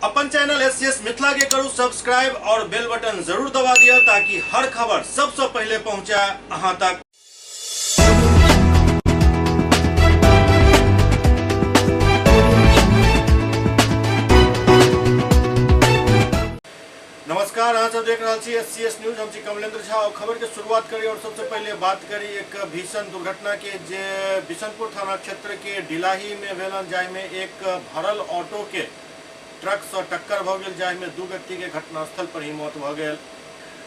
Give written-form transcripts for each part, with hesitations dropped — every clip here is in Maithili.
अपन चैनल एससीएस मिथिला के करू सब्सक्राइब और बेल बटन जरूर दबा दिया ताकि हर खबर सबसे पहले पहुंचे अहां तक। नमस्कार, अहाँ सब देख रहा छी एससीएस न्यूज। हम छी कमलेंद्र झा और खबर के शुरुआत करी और सबसे पहले बात करी एक भीषण दुर्घटना के जे बिशनपुर थाना क्षेत्र के डिलाही में भेलन, जाहि में एक भरल ऑटो के ट्रक से टक्कर भ गेल, जाहि में दू व्यक्ति के घटनास्थल पर ही मौत भ गेल।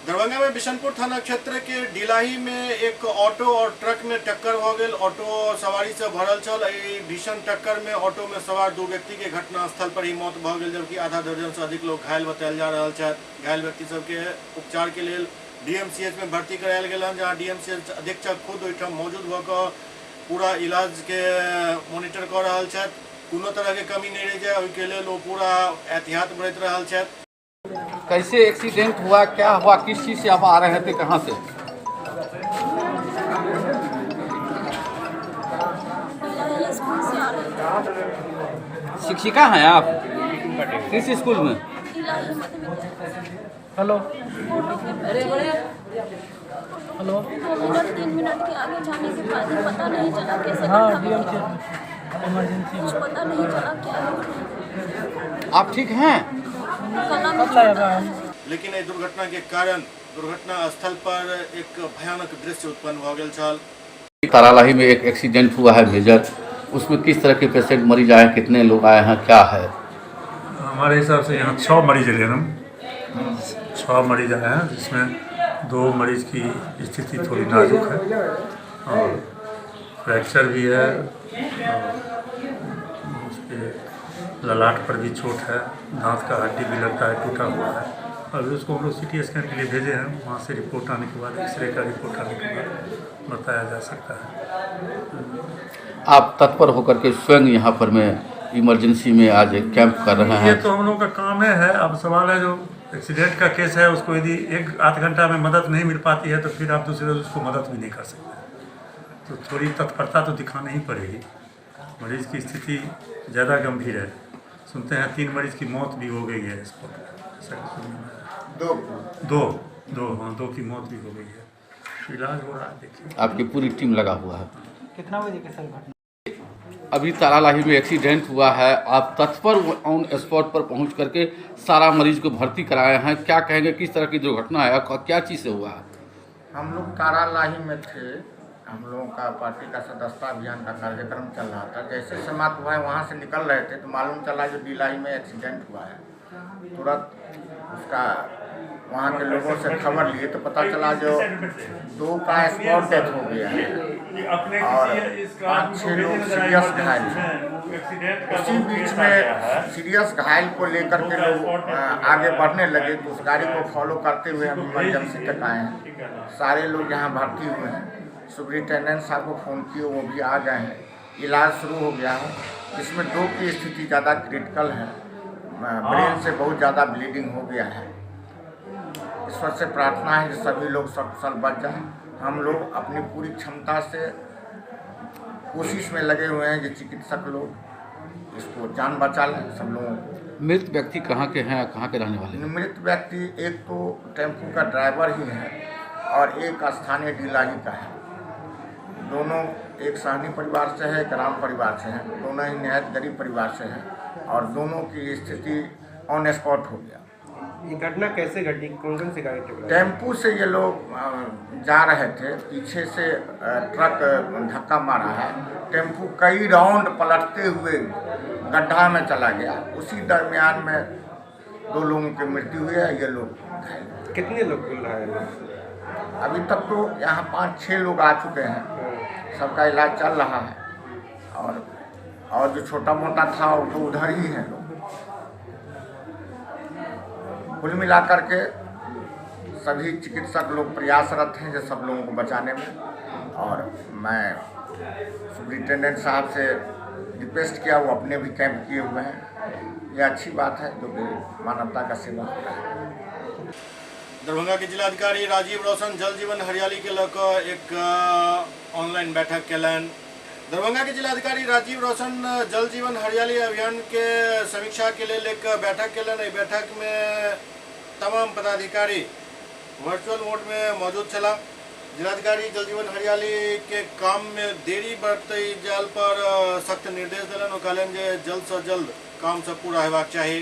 दरभंगा में बिशनपुर थाना क्षेत्र के डिलाही में एक ऑटो और ट्रक में टक्कर भ गेल। ऑटो सवारी से भरल छल। एहि भीषण टक्कर में ऑटो में सवार दू व्यक्ति के घटनास्थल पर ही मौत भ गेल, जबकि आधा दर्जन से अधिक लोग घायल बतायल जा रहल छथि। घायल व्यक्ति सबके उपचार के लेल डीएमसीएच में भर्ती करायल गेल हन, जहां डीएमसीएच अधीक्षक खुद ओहिठाम मौजूद भऽ कऽ पूरा इलाज के मॉनिटर कऽ रहल छथि। कोनो तरह के कमी नहीं रहि जाए ओहिके लेल ओ पूरा एहतियात बरत रहल छथि। कैसे एक्सीडेंट हुआ, क्या हुआ, किस चीज से आप आ रहे थे, कहाँ से? स्कूल से आ रहे थे। शिक्षिका हैं आप? किस स्कूल में? इलाही मध्य विद्यालय। हेलो ऑटो के पीछे हेलो 2 मिनट 3 मिनट के आगे जाने के बाद ही पता नहीं चला कैसे हाँ, गड्ढा में डीएमसी गिरा। इमरजेंसी कुछ में पता नहीं चला क्या हुआ। आप ठीक हैं? गला में कब लाया चोट आया था? है। लेकिन एहि दुर्घटना के कारण दुर्घटना स्थल पर एक भयानक दृश्य उत्पन्न भऽ गेल छल। तारालाही में एक एक्सीडेंट हुआ है मेजर, उसमें किस तरह के पेशेंट मरीज आए हैं, कितने लोग आए हैं, क्या है? हमारे हिसाब से यहाँ 6 मरीज रहे हम 6 मरीज आए हैं, जिसमें 2 मरीज की स्थिति थोड़ी नाजुक है और फ्रैक्चर भी है और उसके ललाट पर भी चोट है, दांत का हड्डी भी लगता है टूटा हुआ है। अभी उसको हम लोग सीटी स्कैन के लिए भेजे हैं, वहाँ से रिपोर्ट आने के बाद, एक्सरे का रिपोर्ट आने के बाद बताया जा सकता है। आप तत्पर होकर के स्वयं यहाँ पर में इमरजेंसी में आज कैंप कर रहे ये हैं। तो हम लोगों का काम है। अब सवाल है जो एक्सीडेंट का केस है उसको यदि एक आध घंटा में मदद नहीं मिल पाती है तो फिर आप दूसरे रोज उसको मदद भी नहीं कर सकते, तो थोड़ी तत्परता तो दिखानी ही पड़ेगी। मरीज की स्थिति ज़्यादा गंभीर है, सुनते हैं 3 मरीज की मौत भी हो गई है स्पॉट पर, ऐसा सुनने में आया। दो दो हाँ, 2 की मौत भी हो गई है, इलाज हो रहा है। देखिए आपकी पूरी टीम लगा हुआ है। कितना बजे के सर घटना? अभी तारालाही में एक्सीडेंट हुआ है, आप तत्पर ऑन स्पॉट पर पहुंच करके सारा मरीज को भर्ती कराए हैं, क्या कहेंगे, किस तरह की दुर्घटना है और क्या चीज़ से हुआ है? हम लोग तारालाही में थे, हम लोगों का पार्टी का सदस्यता अभियान का कार्यक्रम चल रहा था। जैसे समाप्त हुआ है वहाँ से निकल रहे थे तो मालूम चला जो डिलाही में एक्सीडेंट हुआ है। तुरंत उसका वहाँ के लोगों से खबर लिए तो पता चला जो 2 का स्पॉट डेथ हो गया है और 5-6 लोग सीरियस घायल हैं। उसी बीच में सीरियस घायल को लेकर के लोग आगे बढ़ने लगे तो उस गाड़ी को फॉलो करते हुए हम इमरजेंसी तक आए हैं। सारे लोग यहाँ भर्ती हुए हैं। सुपरिटेंडेंट साहब को फ़ोन किए, वो भी आ गए हैं। इलाज शुरू हो गया है। इसमें 2 की स्थिति ज़्यादा क्रिटिकल है, ब्रेन से बहुत ज़्यादा ब्लीडिंग हो गया है। ईश्वर से प्रार्थना है कि सभी लोग सकुशल बच जाएं। हम लोग अपनी पूरी क्षमता से कोशिश में लगे हुए हैं कि चिकित्सक लोग इसको जान बचा लें सब लोगों को। मृत व्यक्ति कहाँ के हैं, कहाँ के रहने वाले हैं? मृत व्यक्ति एक तो टेम्पू का ड्राइवर ही है और एक स्थानीय डिलाही का है। दोनों एक सहनी परिवार से है, एक राम परिवार से है। दोनों ही निहायत गरीब परिवार से हैं और दोनों की स्थिति ऑन स्पॉट हो गया। ये घटना कैसे घटी, कौन कौन सी गाड़ी टकराई? टेम्पू से ये लोग जा रहे थे, पीछे से ट्रक धक्का मारा है। टेम्पू कई राउंड पलटते हुए गड्ढा में चला गया। उसी दरमियान में 2 लोगों की मृत्यु हुई है, ये लोग घायल। कितने लोग घायल हैं? अभी तक तो यहाँ 5-6 लोग आ चुके हैं, सबका इलाज चल रहा है और जो छोटा मोटा था वो तो उधर ही है लोग। कुल मिलाकर के सभी चिकित्सक लोग प्रयासरत हैं जो सब लोगों को बचाने में। और मैं सुपरिटेंडेंट साहब से रिक्वेस्ट किया, वो अपने भी कैंप किए हुए हैं। यह अच्छी बात है जो कि मानवता का सेवा होता है। दरभंगा के जिलाधिकारी राजीव रोशन जल जीवन हरियाली के लऽ कऽ एक ऑनलाइन बैठक केलनि। दरभंगा के जिलाधिकारी राजीव रोशन जल जीवन हरियाली अभियान के समीक्षा के लेल एक बैठक केलनि। एहि बैठक में तमाम पदाधिकारी वर्चुअल मोड में मौजूद छलाह। जिलाधिकारी जल जीवन हरियाली के काम में देरी बरतै जाल पर सख्त निर्देश देलनि। ओ कहलनि जे जल्द से जल्द काम सब पूरा हेबाक चाही।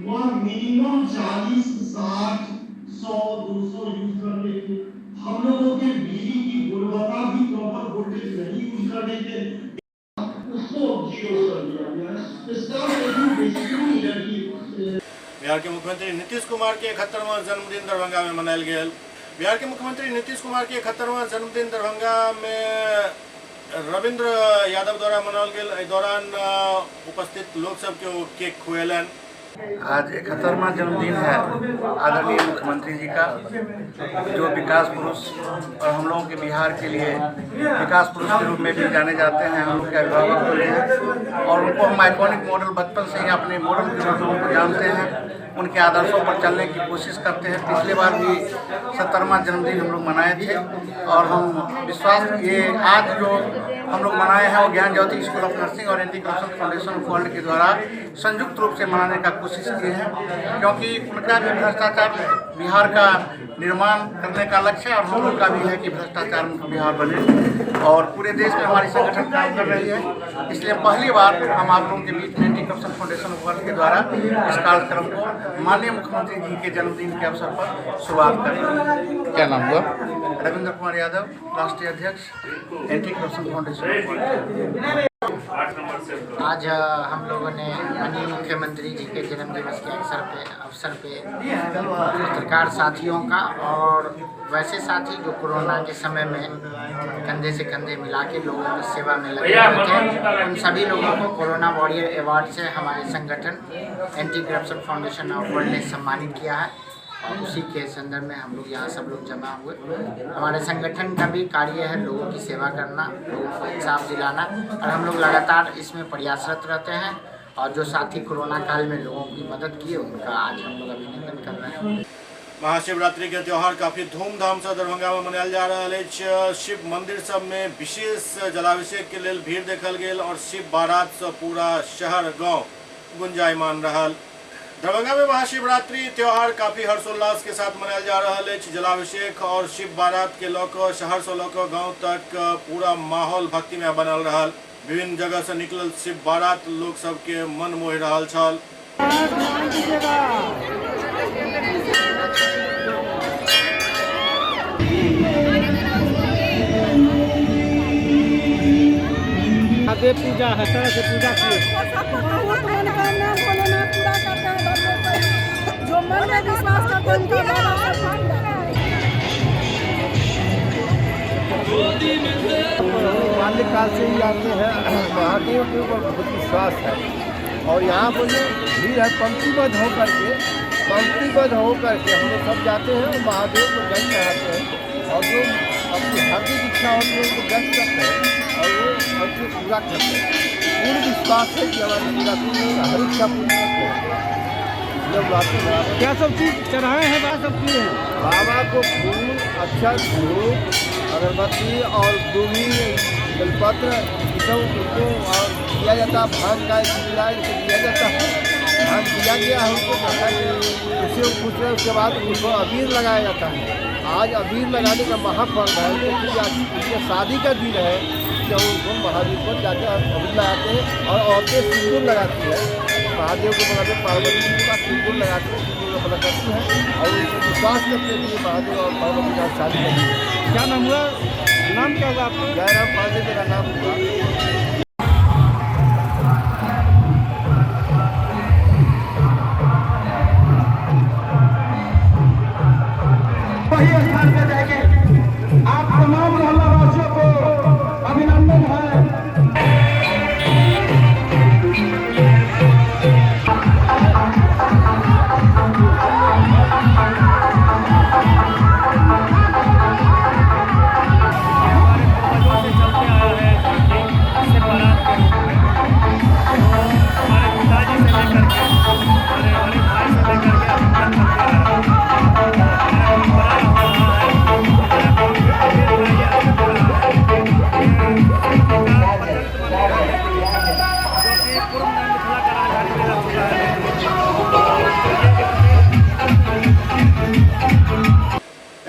वह मिनिमम 40, 60, 100, 200 यूज करते थे। हम लोगों के बिजली की गुणवत्ता भी प्रॉपर वोल्टेज नहीं यूज करने थे, उसको जीरो कर दिया गया है। इसका बेसिकली एनर्जी। बिहार के मुख्यमंत्री नीतीश कुमार के 71वां जन्मदिन दरभंगा में मनायल गेल। बिहार के मुख्यमंत्री नीतीश कुमार के 71वां जन्मदिन दरभंगा में रविंद्र यादव द्वारा मनाओल गेल। एहि दौरान उपस्थित लोक सबके ओ केक खुएलनि। आज 71वां जन्मदिन है आदरणीय मुख्यमंत्री जी का, जो विकास पुरुष और हम लोगों के बिहार के लिए विकास पुरुष के रूप में भी जाने जाते हैं, हम लोग के अभिभावक होते हैं और उनको हम आइकॉनिक मॉडल बचपन से ही अपने मॉडल के रूप में उनको जानते हैं, उनके आदर्शों पर चलने की कोशिश करते हैं। पिछले बार भी 70वां जन्मदिन हम लोग मनाए थे और हम विश्वास ये आज जो हम लोग मनाए हैं वो Gyan Jyoti school of nursing और anti corruption foundation of world के द्वारा संयुक्त रूप से मनाने का कोशिश किए हैं, क्योंकि उनका भी भ्रष्टाचार बिहार का निर्माण करने का लक्ष्य है और हम लोग का भी है कि भ्रष्टाचार मुक्त बिहार बने और पूरे देश में हमारी संगठन काम कर रही है। इसलिए पहली बार हम आप लोगों के बीच में anti corruption foundation of world के द्वारा इस कार्यक्रम को माननीय मुख्यमंत्री जी के जन्मदिन के अवसर पर शुरुआत कर रहे हैं। क्या नाम हुआ? रविंद्र कुमार यादव, राष्ट्रीय अध्यक्ष, anti corruption foundation of world. आज हम लोगों ने माननीय मुख्यमंत्री जी के जन्मदिवस के अवसर पे पत्रकार साथियों का और वैसे साथी जो कोरोना के समय में कंधे से कंधे मिला के लोगों की सेवा में लगे हुए थे, उन सभी लोगों को कोरोना वॉरियर अवार्ड से हमारे संगठन anti corruption foundation of world ने सम्मानित किया है और उसी के संदर्भ में हम लोग यहाँ सब लोग जमा हुए। हमारे संगठन का भी कार्य है लोगों की सेवा करना, लोगों को इंसाफ दिलाना और हम लोग लगातार इसमें प्रयासरत रहते हैं और जो साथी कोरोना काल में लोगों की मदद किए उनका आज हम लोग अभिनंदन कर रहे हैं। महाशिवरात्रि के त्यौहार काफी धूमधाम से दरभंगा में मनायल जा रहा अछि। शिव मंदिर सब में विशेष जलाभिषेक के लेल भीड़ देखल गेल और शिव बारात से पूरा शहर गांव गुंजायमान रहल। दरभंगा में महाशिवरात्रि त्यौहार काफी हर्षोल्लास के साथ मनायल जा रहा अछि। जलाभिषेक और शिव बारात के लऽ कऽ शहर से लऽ कऽ गाँव तक पूरा माहौल भक्तिमय बनल रहल। विभिन्न जगह से निकलल शिव बारात लोक सबके मन मोहि रहल छल। पूजा है, तरह से पूजा किए, मनोकामना भोलेनाथ पूरा करते हैं। जो मन में विश्वास करते हैं उनका बाबा सब पूरा करते हैं। बाल्यकाल से ही आते हैं, महादेव के ऊपर बहुत विश्वास है और यहाँ पर जो भीड़ है पंक्तिबद्ध होकर के हम लोग सब जाते हैं और महादेव को जल चढ़ाते हैं और जो अपनी हार्दिक इच्छा होती है उनको व्यक्त करते हैं और वो उनको पूरा करते हैं। पूर्ण विश्वास है कि हमारी पूरा पूरी हर इच्छा पूरी करते हैं। जब आते हैं क्या सब चीज चढ़ाए हैं, बाबा सब किए हैं? बाबा को फूल, अच्छा धूप, अगरबत्ती और दूभी, बेलपत्र सब उनको और दिया जाता है। भांग का दिया जाता है, भांग दिया गया है उनको, उसे पूछ रहे। उसके बाद उनको अबीर लगाया जाता है। आज अबीर लगाने का महापर्व है क्योंकि आज उनके शादी का दिन है, जब उनको महादेव पर जाकर अबीर लगाते हैं और औरतें सिंदूर लगाती है। महादेव को बनाते पार्वती जी का सिंदूर लगाती है, सिंदूर का करती है और उनको विश्वास करते हैं कि महादेव और पार्वती का शादी करती है। क्या नाम हुआ? नाम क्या हुआ आपका? जयराम पांडे मेरा नाम हुआ। वही स्थान पर जाके आप तमाम मोहल्ला वासियों को अभिनंदन है। हमारे पूर्वजों से चलते आया है।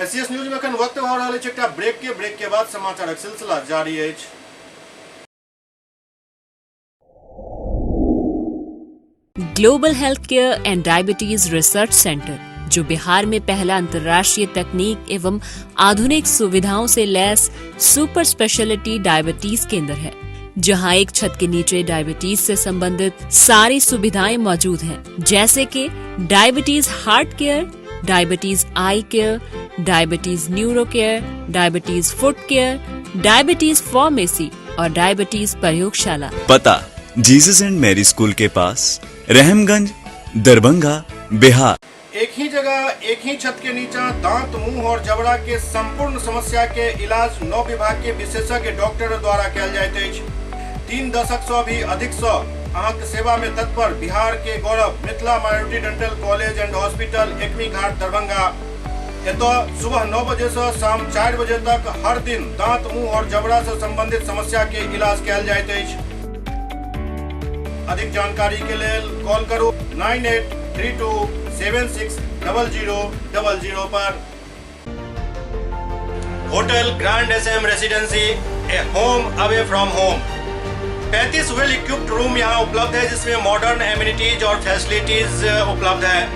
एससीएस न्यूज में एखन वक्त भऽ रहल अछि एकटा ब्रेक के। ब्रेक के बाद समाचारक सिलसिला जारी अछि। Global health care and diabetes research centre, जो बिहार में पहला अंतर्राष्ट्रीय तकनीक एवं आधुनिक सुविधाओं से लैस सुपर स्पेशलिटी डायबिटीज केंद्र है, जहां एक छत के नीचे डायबिटीज से संबंधित सारी सुविधाएं मौजूद हैं, जैसे कि diabetes heart care, diabetes eye care, diabetes neuro care, diabetes foot care, diabetes pharmacy और डायबिटीज प्रयोगशाला। पता जीसस एंड मैरी स्कूल के पास, रहमगंज, दरभंगा, बिहार। एक ही जगह एक ही छत के नीचा दांत, मुंह और जबड़ा के संपूर्ण समस्या के इलाज 9 विभाग के विशेषज्ञ डॉक्टर द्वारा कयल जाइत अछि। 3 दशक सँ भी अधिक सँ अहाँक सेवा में तत्पर बिहार के गौरव Mithila minority dental college and hospital, Ekmi Ghat, Darbhanga. एतय सुबह 9 बजे से शाम 4 बजे तक हर दिन दांत, मुंह और जबड़ा से संबंधित समस्या के इलाज कयल जाइत अछि। अधिक जानकारी के लेल कॉल करू 9832760000 पर। Hotel grand S M residency, a home away from home. 35 well equipped room यहाँ उपलब्ध है, जिसमें मॉडर्न एमिनिटीज और फैसिलिटीज उपलब्ध है।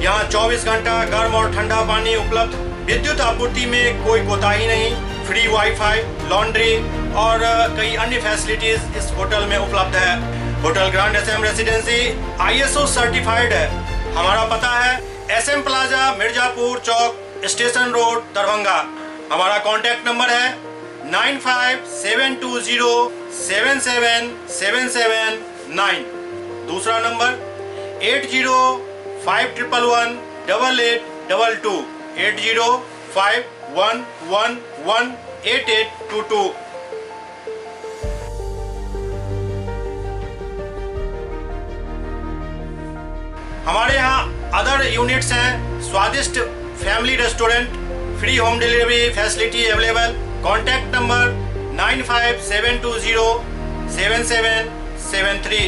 यहाँ 24 घंटा गर्म और ठंडा पानी उपलब्ध, विद्युत आपूर्ति में कोई कोताही नहीं, फ्री वाईफाई, लॉन्ड्री और कई अन्य फैसिलिटीज इस होटल में उपलब्ध है। Hotel grand S M residency ISO certified है। हमारा पता है एस एम प्लाजा, मिर्जापुर चौक, स्टेशन रोड, दरभंगा। हमारा कॉन्टैक्ट नंबर है 9572077779। दूसरा नंबर 8051118822, 8051118822। हमारे यहाँ अदर यूनिट्स हैं, स्वादिष्ट family restaurant, free home delivery facility available. Contact number 9572077773।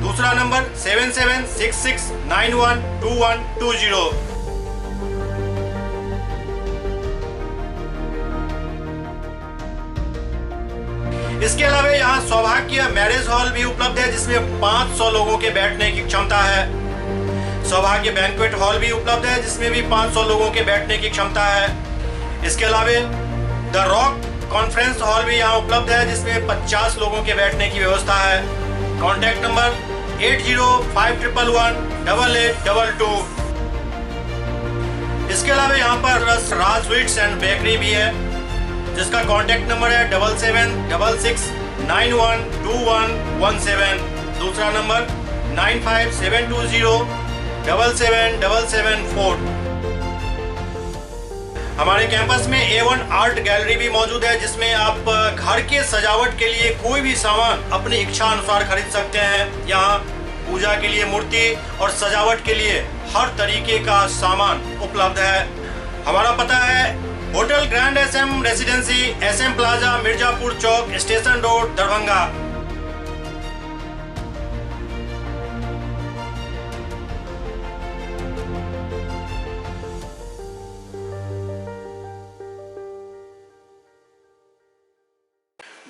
दूसरा नंबर 7766912120। इसके अलावा यहाँ सौभाग्य मैरिज हॉल भी उपलब्ध है, जिसमें 500 लोगों के बैठने की क्षमता है। सौभाग्य बैंक्वेट हॉल भी उपलब्ध है, जिसमें भी 500 लोगों के बैठने की क्षमता है। इसके अलावा the rock conference hall भी यहाँ उपलब्ध है, जिसमें 50 लोगों के बैठने की व्यवस्था है। Contact number 8051118822। इसके अलावा यहाँ पर राज स्वीट्स एंड बेकरी भी है, जिसका कॉन्टैक्ट नंबर है 7766912117। दूसरा नंबर 9572077774। हमारे कैंपस में A1 art gallery भी मौजूद है, जिसमें आप घर के सजावट के लिए कोई भी सामान अपनी इच्छा अनुसार खरीद सकते हैं। यहाँ पूजा के लिए मूर्ति और सजावट के लिए हर तरीके का सामान उपलब्ध है। हमारा पता है hotel grand S M residency, S M plaza, Mirzapur Chowk, station road, Darbhanga.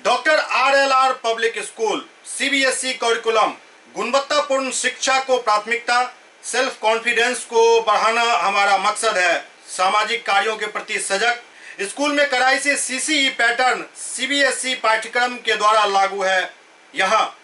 Doctor R L R public school, CBSE curriculum, गुणवत्तापूर्ण शिक्षा को प्राथमिकता, सेल्फ कॉन्फिडेंस को बढ़ाना हमारा मकसद है। सामाजिक कार्यों के प्रति सजग, स्कूल में कड़ाई से सीसीई पैटर्न सीबीएसई पाठ्यक्रम के द्वारा लागू है। यहाँ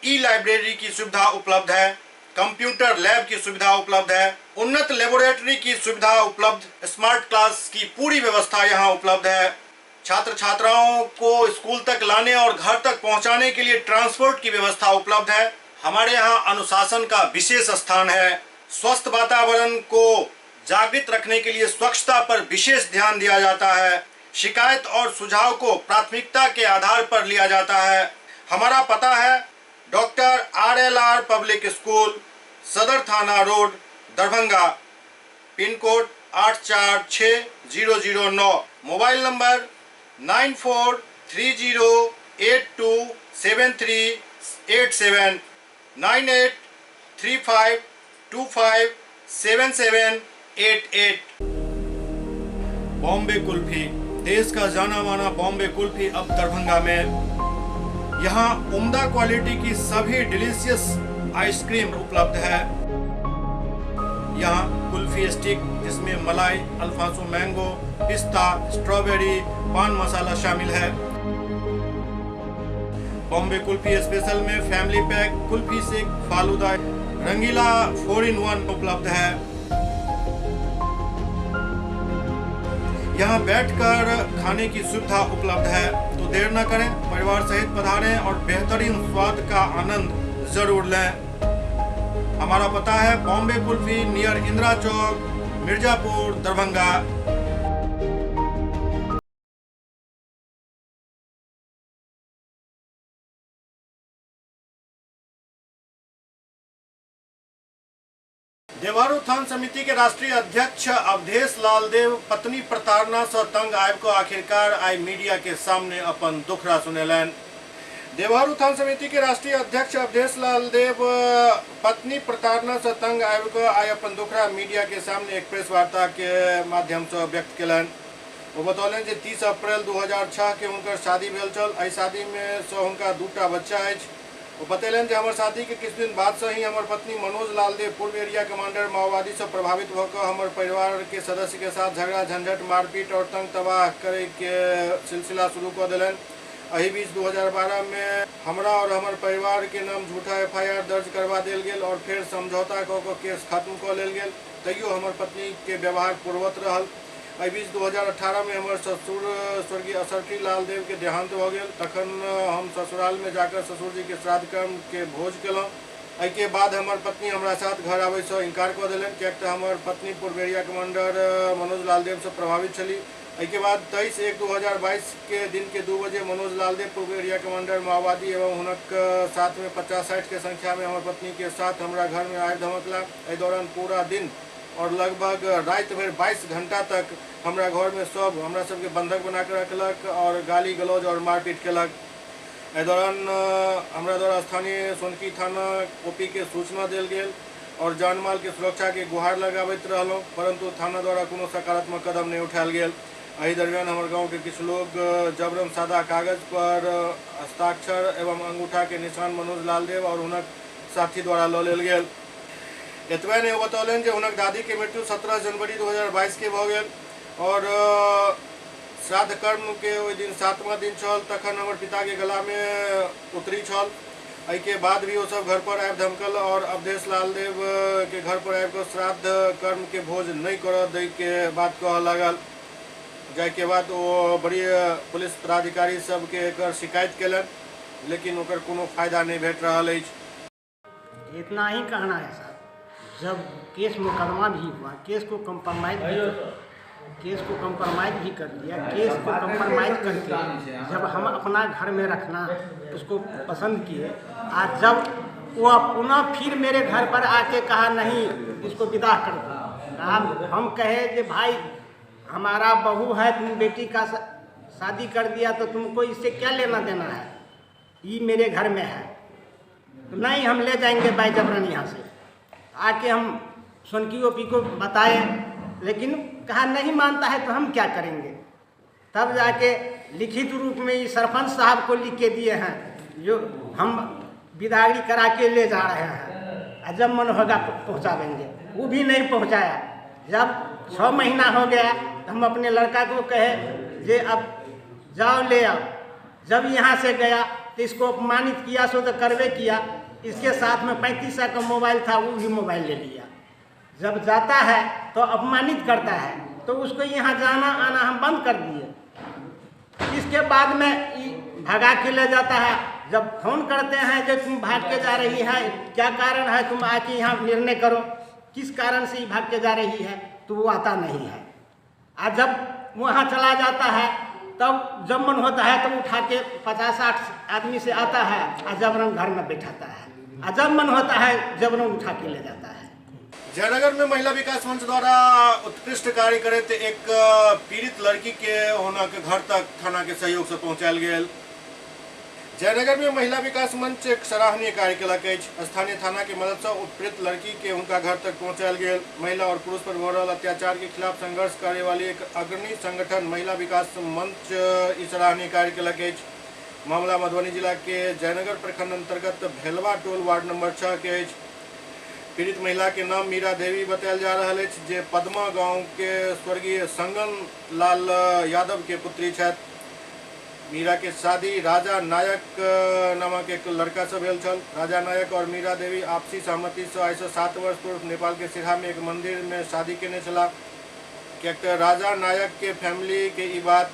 ई लाइब्रेरी की सुविधा उपलब्ध है, कंप्यूटर लैब की सुविधा उपलब्ध है, उन्नत लेबोरेटरी की सुविधा उपलब्ध, स्मार्ट क्लास की पूरी व्यवस्था यहाँ उपलब्ध है। छात्र छात्राओं को स्कूल तक लाने और घर तक पहुँचाने के लिए ट्रांसपोर्ट की व्यवस्था उपलब्ध है। हमारे यहाँ अनुशासन का विशेष स्थान है। स्वस्थ वातावरण को जागृत रखने के लिए स्वच्छता पर विशेष ध्यान दिया जाता है। शिकायत और सुझाव को प्राथमिकता के आधार पर लिया जाता है। हमारा पता है doctor R L R public school, Sadar थाना road, Darbhanga, pin code 846009, mobile number 9430827387, 9835257788। Bombay kulfi. देश का जाना माना बॉम्बे कुल्फी अब दरभंगा में। यहाँ उम्दा क्वालिटी की सभी डिलीशियस आइसक्रीम उपलब्ध है। यहाँ कुल्फी स्टिक जिसमें मलाई, अल्फांसो मैंगो, पिस्ता, स्ट्रॉबेरी, पान मसाला शामिल है। बॉम्बे कुल्फी स्पेशल में family pack, kulfi shake, falooda, Rangeela 4 in 1 उपलब्ध है। यहाँ बैठकर खाने की सुविधा उपलब्ध है, तो देर न करें, परिवार सहित पधारें और बेहतरीन स्वाद का आनंद जरूर लें। हमारा पता है बॉम्बे कुल्फी, नियर इंदिरा चौक, मिर्जापुर, दरभंगा। देवारू थान समिति के राष्ट्रीय अध्यक्ष अवधेश लालदेव पत्नी प्रताड़ना से तंग आबि कऽ आखिरकार आई मीडिया के सामने अपन दुखड़ा सुनेलनि। देवारू थान समिति के राष्ट्रीय अध्यक्ष अवधेश लालदेव पत्नी प्रताड़ना से तंग आबि कऽ आई अपन दुखड़ा मीडिया के सामने एक प्रेस वार्ता के माध्यम से व्यक्त केलनि। ओ बतौलनि जे 30 अप्रैल 2006 के हुनकर शादी भेल छल। एहि शादी में से हुनका 2टा बच्चा अछि। वो बतेलनि जे हमर शादी के किछु दिन बाद से ही हमर पत्नी मनोज लालदेव पूर्व एरिया कमांडर माओवादी से प्रभावित भऽ कऽ हमर परिवार के सदस्य के साथ झगड़ा झंझट, मारपीट और तंग तबाह करे के सिलसिला शुरू कऽ देलनि। एहि बीच 2012 में हमरा और हमर परिवार के नाम झूठा FIR दर्ज करवा देल गेल और फिर समझौता कऽ कऽ केस खत्म कऽ लेल गेल। तैयो हमर पत्नी के व्यवहार पूर्ववत रहल। एहि बीच 2018 में हमर ससुर स्वर्गीय असरफी लालदेव के देहांत भऽ गेल। तखन हम ससुराल में जाकर ससुर जी के श्राद्ध कर्म के भोज केलहुँ। एहिके बाद हमर पत्नी हमरा साथ घर आबयसँ इनकार कऽ देलनि, किएक तऽ हमर पत्नी पूर्व एरिया कमांडर मनोज लालदेवसँ प्रभावित छली। एहिके बाद 23/1/2022 के दिन के 2 बजे मनोज लालदेव पूर्व एरिया कमांडर माओवादी एवं हुनक साथ में 50-60 के संख्या में हमर पत्नी के साथ हमरा घर में आबि धमकला। एहि दौरान पूरा दिन और लगभग राति भरि 22 घंटा तक हमरा घर में सब हमरा सबके बंधक बना के रखलक और गाली गलौज और मारपीट केलक। एहि दौरान हमरा द्वारा स्थानीय सोनकी थाना ओपी के सूचना देल गेल और जान माल के सुरक्षा के गुहार लगाबैत रहलहुँ, परंतु थाना द्वारा कोनो सकारात्मक कदम नहीं उठायल गेल। एहि दरमियान हमर गाँव के किछु लोग जबरन सादा कागज पर हस्ताक्षर एवं अंगूठा के निशान मनोज लालदेव और हुनक साथी द्वारा लऽ लेल गेल। एतबे नहि, ओ बतौलनि जे हुनक दादी के मृत्यु 17 जनवरी 2022 के भऽ गेल और श्राद्ध कर्म के ओहि दिन 7वां दिन छल। तखन हमर पिता के गला में उतरी छल। एहिके बाद भी ओसब घर पर आबि धमकल और अवधेश लालदेव के घर पर आबि कऽ श्राद्ध कर्म के भोज नहि करऽ दै के बात कहऽ लागल। जाहिके बाद ओ बड़ी पुलिस पदाधिकारी सबके एकर शिकायत केलनि, लेकिन ओकर कोनो फायदा नहि भेट रहल अछि। इतना ही कहना है साहब, जब केस मुकदमा भी हुआ, केस को कंप्रोमाइज भी कर लिया। केस को कंप्रोमाइज करके जब हम अपना घर में रखना उसको पसंद किए, आज जब वो पुनः फिर मेरे घर पर आके कहा नहीं इसको विदा कर दो। हम कहे कि भाई हमारा बहू है, तुम बेटी का शादी कर दिया तो तुमको इससे क्या लेना देना है, ये मेरे घर में है, तो नहीं हम ले जाएंगे भाई जबरन यहाँ से। आके हम सोनकी ओपी को बताए, लेकिन कहा नहीं मानता है तो हम क्या करेंगे। तब जाके लिखित रूप में ये सरपंच साहब को लिख के दिए हैं जो हम विदागरी करा के ले जा रहे हैं और जब मन होगा पहुँचा देंगे। वो भी नहीं पहुँचाया। जब 6 महीना हो गया तो हम अपने लड़का को कहे जे अब जाओ ले आओ। जब यहाँ से गया तो इसको अपमानित किया, सो तो करवे किया। इसके साथ में 3500 का मोबाइल था, वो भी मोबाइल ले लिया। जब जाता है तो अपमानित करता है, तो उसको यहाँ जाना आना हम बंद कर दिए। इसके बाद में भगा के ले जाता है। जब फोन करते हैं जो तुम भाग के जा रही है, क्या कारण है, तुम आके यहाँ निर्णय करो किस कारण से ये भाग के जा रही है, तो वो आता नहीं है। और जब वहाँ चला जाता है तब जब मन होता है तब उठा के 50-60 आदमी से आता है और जबरन घर में बैठाता है, और जब मन होता है जबरन उठा के ले जाता है। जयनगर में महिला विकास मंच द्वारा उत्कृष्ट कार्य करते एक पीड़ित लड़की के हुनक घर तक थाना के सहयोग से पहुंचायल गेल। जयनगर में महिला विकास मंच एक सराहनीय कार्य केलक अछि। स्थानीय थाना के मदद से उत्पीड़ित लड़की के उनका घर तक पहुंचायल गेल। महिला और पुरुष पर हो रहल अत्याचार के खिलाफ संघर्ष करे वाली एक अग्रणी संगठन महिला विकास मंच ई सराहनीय कार्य केलक अछि। मामला मधुबनी जिला के जयनगर प्रखंड अंतर्गत भेलवा टोल वार्ड नंबर 6 के अछि। पीड़ित महिला के नाम मीरा देवी बतायल जा रहल अछि, जे पद्मा गांव के स्वर्गीय संगन लाल यादव के पुत्री छथि। मीरा के शादी राजा नायक नामक एक लड़का से भेल छल। राजा नायक और मीरा देवी आपसी सहमति से आइ से 7 वर्ष पूर्व नेपाल के सिरहा में एक मंदिर में शादी केने छलाह। किएक तऽ राजा नायक के फैमिली के ई बात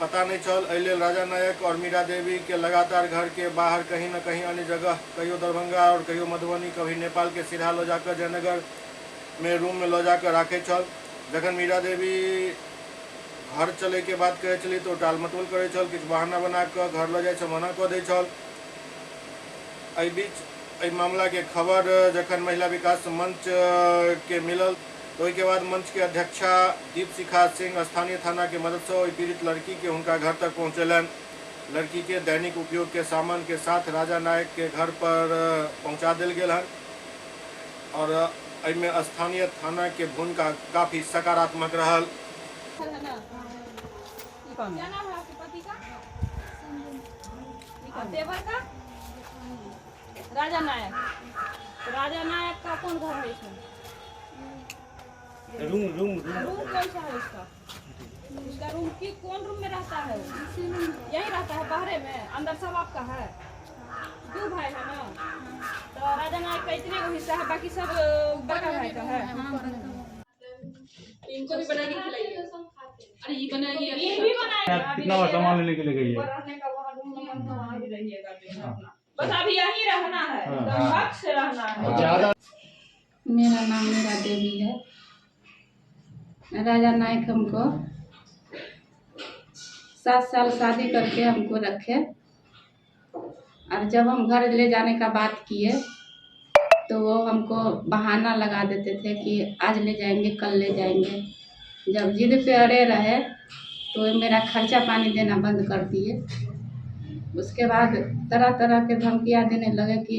पता नहीं छल। एहि लेल राजा नायक और मीरा देवी के लगातार घर के बाहर कहीं न कहीं अन्य जगह, कहियो दरभंगा और कहियो मधुबनी, कभी नेपाल के सिरहा लऽ जाकऽ जयनगर में रूम में लऽ जाकऽ राखै छल। जखन मीरा देवी घर चले के बात कहै छली तऽ ओ टाल मटोल करै छल, किछु बहाना बना कऽ घर लऽ जाइ से मना कऽ दै छल। एहि बीच एहि मामला के खबर जखन महिला विकास मंच के मिलल तो ओहिके बाद मंच के अध्यक्षा दीपशिखा सिंह स्थानीय थाना के मदद से ओहि पीड़ित लड़की के हुनका घर तक पहुँचेलनि। लड़की के दैनिक उपयोग के सामान के साथ राजा नायक के घर पर पहुँचा देल गेल हन और एहिमे स्थानीय थाना के भूमिका काफी सकारात्मक रहल। क्या नाम है आपके पति का? और देवर का? राजा नायक। तो राजा नायक का कौन घर है इसमें? रूम रूम रूम रूम कौन सा है उसका? उसका रूम की कौन रूम में रहता है? यही रहता है बाहरे में, अंदर सब आपका है। दो भाई है ना, तो राजा नायक का इतने को हिस्सा है, बाकी सब बड़का भाई का है। इनको भी बना के खिलाइए। अरे ये बनाइए, ये भी बनाइए। कितना बार सामान लेने के लिए गई है? रहने का वहाँ रूम नंबर था, वहाँ भी रहिएगा अपना। बस अभी यहीं रहना है, हक से रहना है। ज्यादा मेरा नाम मीरा देवी है। राजा नायक हमको 7 साल शादी करके हमको रखे और जब हम घर ले जाने का बात किए तो वो हमको बहाना लगा देते थे कि आज ले जाएंगे, कल ले जाएंगे। जब जिद पे अड़े रहे तो मेरा खर्चा पानी देना बंद कर दिए। उसके बाद तरह तरह के धमकियाँ देने लगे कि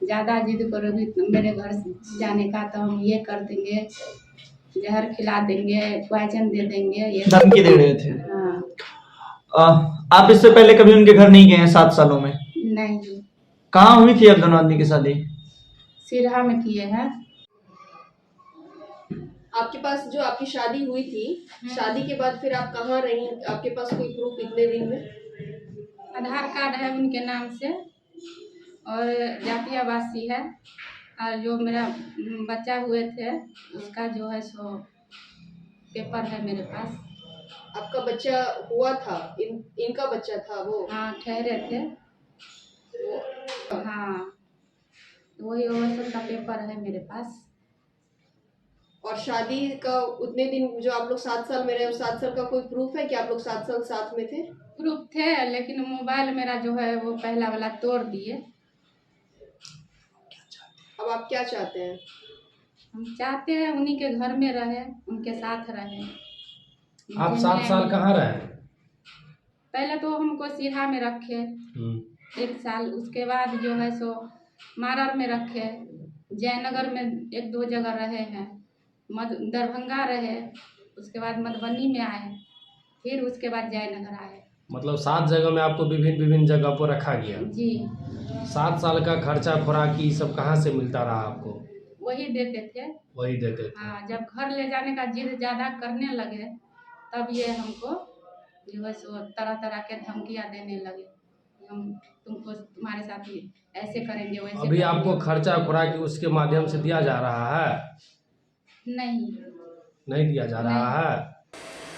ज़्यादा जिद करोगी मेरे घर जाने का तो हम ये कर देंगे, जहर खिला देंगे, पॉइजन दे देंगे, ये धमकी दे रहे थे। हाँ। आप इससे पहले कभी उनके घर नहीं गए हैं 7 सालों में? नहीं। कहाँ हुई थी आप दोनों आदमी की शादी? सिरहा में किए हैं। आपके पास जो आपकी शादी हुई थी, शादी के बाद फिर आप कहाँ रही? आपके पास कोई प्रूफ इतने दिन में? आधार कार्ड है उनके नाम से और जाति आवासीय है और जो मेरा बच्चा हुए थे उसका जो है सो पेपर है मेरे पास। आपका बच्चा हुआ था, इनका बच्चा था वो? हाँ, ठहरे थे वो। हाँ, वही ओवरसन का पेपर है मेरे पास। और शादी का उतने दिन जो आप लोग 7 साल में रहे, 7 साल का कोई प्रूफ है कि आप लोग 7 साल साथ में थे? प्रूफ थे, लेकिन मोबाइल मेरा जो है वो पहला वाला तोड़ दिए। अब आप क्या चाहते हैं? हम चाहते हैं उन्हीं के घर में रहे, उनके साथ रहे। आप 7 साल कहाँ रहे? पहले तो हमको सिरहा में रखे 1 साल, उसके बाद जो है सो मारर में रखे, जयनगर में 1-2 जगह रहे हैं, दरभंगा रहे, उसके बाद मधुबनी में आए, फिर उसके बाद जयनगर आए। मतलब 7 जगह में आपको विभिन्न विभिन्न जगह पर रखा गया। जी। 7 साल का खर्चा खुराकी सब कहाँ से मिलता रहा आपको? वही देते थे। वही देते थे। हाँ, जब घर ले जाने का जिद ज़्यादा करने लगे तब ये हमको जो है सो तरह तरह के धमकियाँ देने लगे, हम तुमको तुम्हारे साथ ही ऐसे करेंगे वैसे। अभी आपको खर्चा खुराकी उसके माध्यम से दिया जा रहा है? नहीं, नहीं दिया जा रहा है।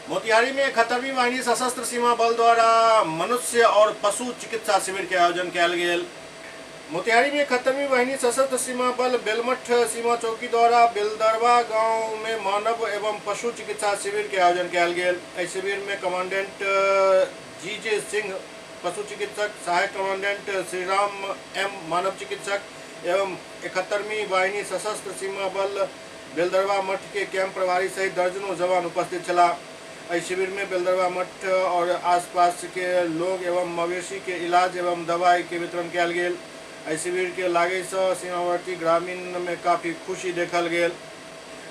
मोतिहारी में 71वीं वाहिनी सशस्त्र सीमा बल द्वारा मनुष्य और पशु चिकित्सा शिविर के आयोजन कयल गेल। मोतिहारी में 71वीं वाहिनी सशस्त्र सीमा बल बेलमठ सीमा चौकी द्वारा बेलदरवा गांव में मानव एवं पशु चिकित्सा शिविर के आयोजन कयल गेल। एहि शिविर में कमांडेंट जी जे सिंह पशु चिकित्सक, सहायक कमांडेंट श्रीराम एम मानव चिकित्सक एवं 71वीं वाहिनी सशस्त्र सीमा बल बेलदरवा मठ के कैंप प्रभारी सहित दर्जनों जवान उपस्थित छलाह। एहि शिविर में बेलदरवा मठ और आसपास के लोग एवं मवेशी के इलाज एवं दवाई के वितरण कयल गेल। एहि शिविर के लागे से सीमावर्ती ग्रामीण में काफी खुशी देखल गेल।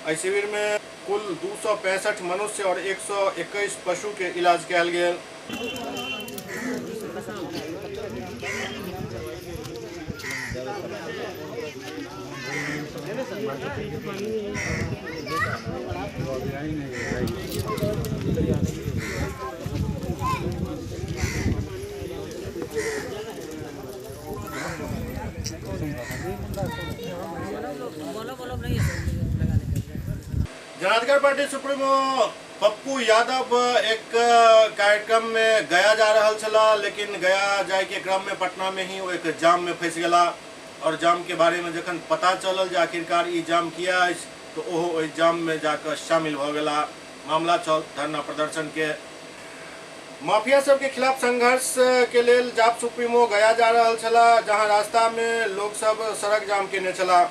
एहि शिविर में कुल 265 मनुष्य और 121 पशु के इलाज कयल गेल। जनाधिकार पार्टी सुप्रीमो पप्पू यादव एक कार्यक्रम में गया जा रहा छला, लेकिन गया जाए के क्रम में पटना में ही वो एक जाम में फंस गया और जाम के बारे में जखन पता चलल जे आखिरकार ई जाम किया अछि तो ओहो ओहि जाम में जाकर शामिल हो गया। मामला छल धरना प्रदर्शन के। माफिया सबके खिलाफ संघर्ष के लेल जाप सुप्रीमो गया जा रहा छला, जहां रास्ता में लोग सब सड़क जाम केने छला।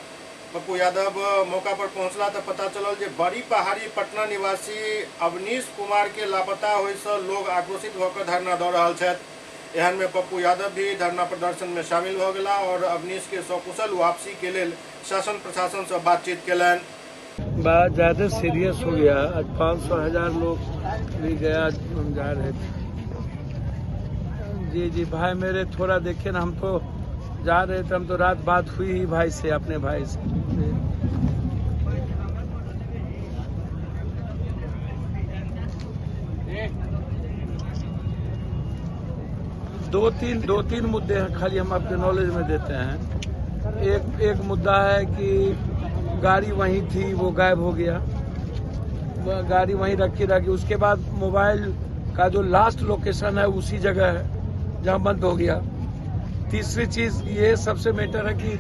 पप्पू यादव मौका पर पहुंचला तो पता चलल जे बड़ी पहाड़ी पटना निवासी अवनीश कुमार के लापता होय से लोग आक्रोशित होकर धरना दऽ रहल छथि। एहन में पप्पू यादव भी धरना प्रदर्शन में शामिल हो गया और अवनीश के सकुशल वापसी के लेल शासन प्रशासन से बातचीत केलनि। बात ज़्यादा सीरियस हो गया। आज 500,000 लोग भी गया हम जा रहे थे। जी जी भाई मेरे थोड़ा देखिए ना, हम तो जा रहे थे, हम तो रात बात हुई ही भाई से, अपने भाई से। दो तीन मुद्दे हैं खाली हम आपके नॉलेज में देते हैं। एक मुद्दा है कि गाड़ी वहीं थी, वो गायब हो गया, गाड़ी वहीं रखी रखी। उसके बाद मोबाइल का जो लास्ट लोकेशन है उसी जगह है जहां बंद हो गया। तीसरी चीज ये सबसे मैटर है कि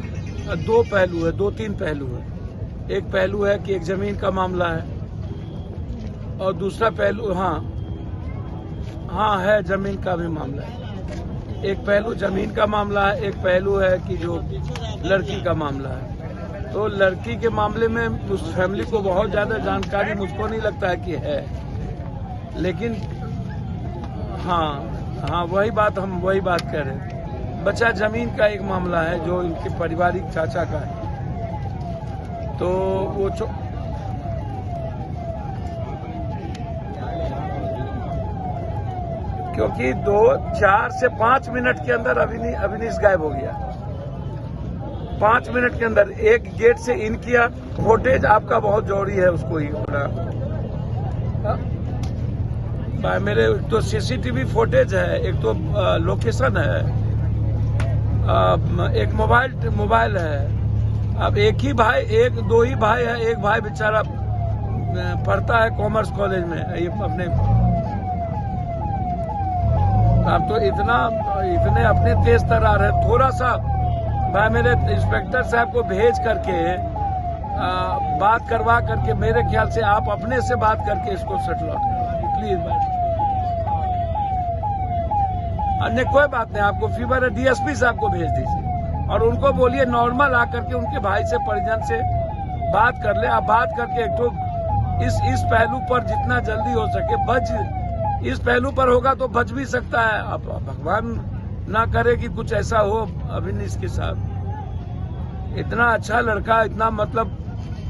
दो पहलू है, दो तीन पहलू है। एक पहलू है कि एक जमीन का मामला है और दूसरा पहलू हाँ है जमीन का भी मामला है। एक पहलू जमीन का मामला है, एक पहलू है कि जो लड़की का मामला है। तो लड़की के मामले में उस फैमिली को बहुत ज़्यादा जानकारी मुझको नहीं लगता है कि है, लेकिन हाँ वही बात, हम वही बात कह रहे हैं। बच्चा जमीन का एक मामला है जो इनके पारिवारिक चाचा का है, तो वो क्योंकि 2, 4 से 5 मिनट के अंदर अविनीश गायब हो गया। 5 मिनट के अंदर एक गेट से इन किया। फुटेज आपका बहुत जरूरी है, उसको ही थोड़ा भाई मेरे एक तो सीसीटीवी फुटेज है, एक तो लोकेशन है, एक मोबाइल है। अब एक ही भाई, एक दो ही भाई है, एक भाई बेचारा पढ़ता है कॉमर्स कॉलेज में, ये अपने अब तो इतने अपने तेज तरार है। थोड़ा सा भाई मेरे इंस्पेक्टर साहब को भेज करके बात करवा करके, मेरे ख्याल से आप अपने से बात करके इसको सेटल आउट करवा प्लीज भाई। अन्य कोई बात नहीं, आपको फीवर है, डीएसपी साहब को भेज दीजिए और उनको बोलिए नॉर्मल आकर के उनके भाई से, परिजन से बात कर ले। आप बात करके एक तो इस पहलू पर जितना जल्दी हो सके बच, इस पहलू पर होगा तो बच भी सकता है। अब भगवान ना करे कि कुछ ऐसा हो अविनीश के साथ। इतना अच्छा लड़का, इतना मतलब,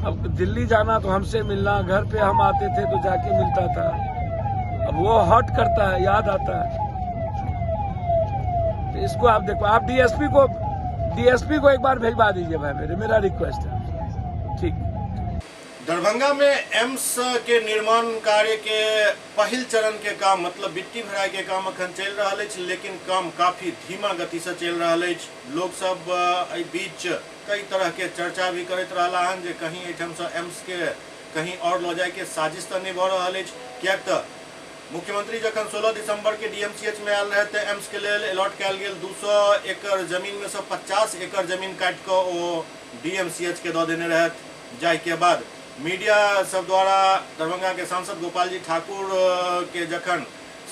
अब दिल्ली जाना तो हमसे मिलना, घर पे हम आते थे तो जाके मिलता था, अब वो हर्ट करता है, याद आता है। तो इसको आप देखो, आप डीएसपी को एक बार भेजवा दीजिए भाई मेरे, मेरा रिक्वेस्ट है। ठीक। दरभंगा में एम्स के निर्माण कार्य के पहिल चरण के काम, मतलब बिट्टी भराई के काम अखन चल रहा है, लेकिन काम काफी धीमा गति से चल रहा है। लोग सब एहि बीच कई तरह के चर्चा भी करैत रहला हन जे कहीं एहिठाम से एम्स के कहीं और लऽ जाय के साजिश तऽ नहीं भऽ रहल अछि, किएक तऽ मुख्यमंत्री जखन 16 दिसंबर के डीएमसीएच में आयल रहे तऽ एम्स के लेल अलॉट कयल गेल 200 एकड़ जमीन में से 50 एकड़ जमीन काटि कऽ ओ डीएमसीएच के दऽ देने रहथि। जाहि के बाद मीडिया सब द्वारा दरभंगा के सांसद गोपाल जी ठाकुर के जखन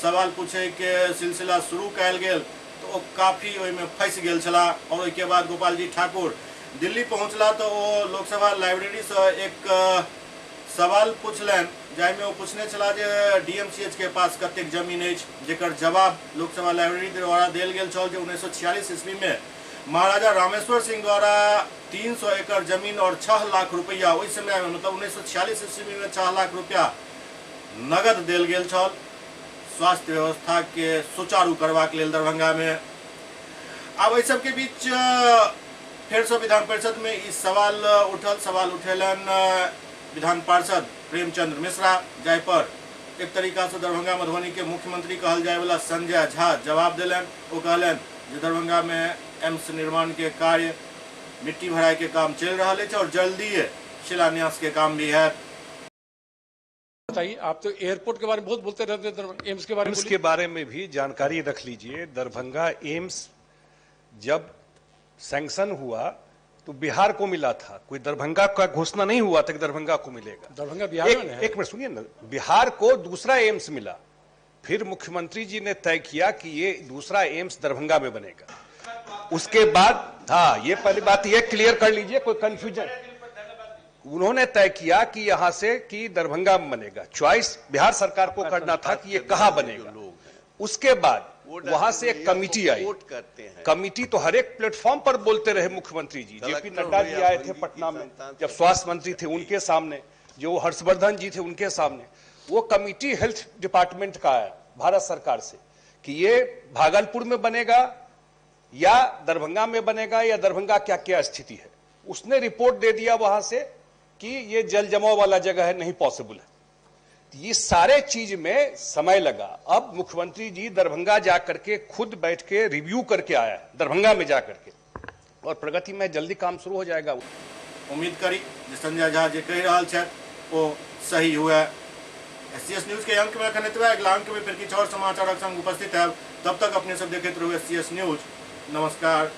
सवाल पूछे के सिलसिला शुरू कयल गेल तो ओ काफ़ी ओहिमे फंसि गेल छलाह और ओहिके बाद गोपाल जी ठाकुर दिल्ली पहुँचला तो ओ लोकसभा लाइब्रेरी से एक सवाल पुछलनि, जाहिमे ओ पुछने छलाह जे डीएमसीएच के पास कतेक जमीन अछि, जेकर जवाब लोकसभा लाइब्रेरी द्वारा देल गेल छल जे 1946 ईस्वी में महाराजा रामेश्वर सिंह द्वारा 300 एकड़ जमीन और 6 लाख रुपया ओहि समय में, मतलब 1946 ईस्वी में 6 लाख रुपया नगद देल गेल छल स्वास्थ्य व्यवस्था के सुचारू करबाक लेल दरभंगा में। आब एहि सबके बीच फेरसँ विधान परिषद में ई सवाल उठल। सवाल उठेलनि विधान पार्षद प्रेमचंद्र मिश्रा, जाहि पर एक तरीका से दरभंगा मधुबनी के मुख्यमंत्री कहल जाय वाला संजय झा जवाब देलनि। ओ कहलनि जे दरभंगा में एम्स निर्माण के कार्य मिट्टी भराई के काम चलि रहल अछि और जल्दी शिलान्यास के काम भी है। बताइए, आप तो एयरपोर्ट के बारे में बहुत बोलते रहते हैं, एम्स के बारे में। एम्स के बारे में भी जानकारी रख लीजिए। दरभंगा एम्स जब सैंक्शन हुआ तो बिहार को मिला था, कोई दरभंगा का घोषणा नहीं हुआ था कि दरभंगा को मिलेगा। दरभंगा बिहार में है। एक मिनट सुनिए ना, बिहार को दूसरा एम्स मिला, फिर मुख्यमंत्री जी ने तय किया कि ये दूसरा एम्स दरभंगा में बनेगा। उसके बाद हाँ, ये पहली बात ये क्लियर कर लीजिए, कोई कंफ्यूजन। उन्होंने तय किया कि यहां से कि दरभंगा में बनेगा। चॉइस बिहार सरकार को करना था कि ये कहां बनेगा। उसके बाद वहां से एक कमिटी आई। कमिटी तो हर एक प्लेटफॉर्म पर बोलते रहे मुख्यमंत्री जी। जेपी नड्डा जी आए थे पटना में जब स्वास्थ्य मंत्री थे, उनके सामने, जो हर्षवर्धन जी थे उनके सामने। वो कमिटी हेल्थ डिपार्टमेंट का आया भारत सरकार से कि ये भागलपुर में बनेगा या दरभंगा में बनेगा या दरभंगा क्या क्या स्थिति है। उसने रिपोर्ट दे दिया वहां से कि ये जल जमाव वाला जगह है, नहीं पॉसिबल है। ये सारे चीज में समय लगा। अब मुख्यमंत्री जी दरभंगा जा करके खुद बैठ के रिव्यू करके आया है दरभंगा में जा करके, और प्रगति में जल्दी काम शुरू हो जाएगा। उम्मीद करी जे संजय झा जे कहि रहल छथि ओ सही हुए। एससीएस न्यूज के अंक में अखन एतबे। अगला अंक में फिर किछु और समाचारक संग उपस्थित है। तब तक अपने सब देखैत रहू एससीएस न्यूज। नमस्कार।